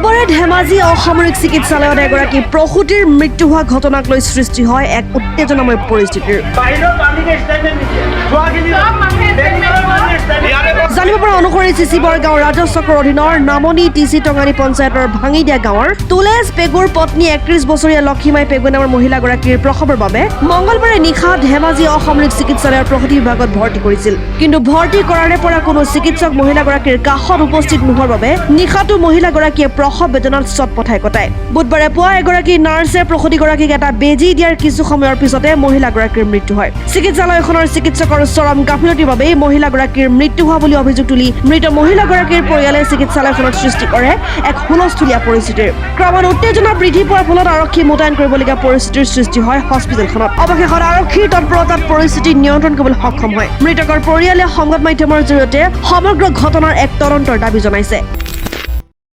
বুধবাৰে ধেমাজি অসামৰিক চিকিৎসালয়ত এগৰাকী প্ৰসূতিৰ মৃত্যু হোৱা ঘটনাক লৈ সৃষ্টি হয় এক উত্তেজনাময় পৰিস্থিতিৰ। বাহিৰৰ পানীকে ষ্টেটমেণ্ট নিদিয়ে, যোৱাখিনি বেংগলৰ। জানিব পৰা অনুসৰি চিচিবৰ গাঁও ৰাজহ চক্ৰৰ অধীনৰ নামনি টিচি টঙানী পঞ্চায়তৰ ভাঙিদিয়া গাঁৱৰ তুলেশ পেগুৰ পত্নী 31 বছৰীয়া লক্ষীমাই পেগু নামৰ মহিলাগৰাকীৰ প্ৰসৱৰ বাবে মংগলবাৰে নিশা ধেমাজি অসামৰিক চিকিৎসালয়ৰ প্ৰসূতি বিভাগত ভৰ্তি কৰিছিল। কিন্তু ভৰ্তি কৰাৰে পৰা কোনো চিকিৎসক মহিলাগৰাকীৰ কাষত উপস্থিত নোহোৱাৰ বাবে নিশাটো মহিলাগৰাকীয়ে প্ৰসৱ বেদনাত ছটফটাই কটায়। বুধবাৰে পুৱা এগৰাকী নাৰ্ছে প্ৰসূতিগৰাকীক এটা বেজী দিয়াৰ কিছু সময়ৰ পিছতে মহিলাগৰাকীৰ মৃত্যু হয়। চিকিৎসালয়খনৰ চিকিৎসকৰ চৰম গাফিলতিৰ বাবেই মহিলাগৰাকীৰ মৃত্যু হোৱা বুলি অভিযোগ তুলি মৃত মহিলাগৰাকীৰ পৰিয়ালে চিকিৎসালয়খনত সৃষ্টি কৰে এক হুলস্থুলীয়া পৰিস্থিতিৰ। ক্ৰমাৎ উত্তেজনা বৃদ্ধি পোৱাৰ ফলত আৰক্ষী মোতায়েন কৰিবলগীয়া পৰিস্থিতিৰ সৃষ্টি হয় হস্পিটেলখনত। অৱশেষত আৰক্ষীৰ তৎপৰতাত পৰিস্থিতি নিয়ন্ত্ৰণ কৰিবলৈ সক্ষম হয়। মৃতকৰ পৰিয়ালে সংবাদ মাধ্যমৰ জৰিয়তে সমগ্ৰ ঘটনাৰ এক তদন্তৰ দাবী জনাইছে।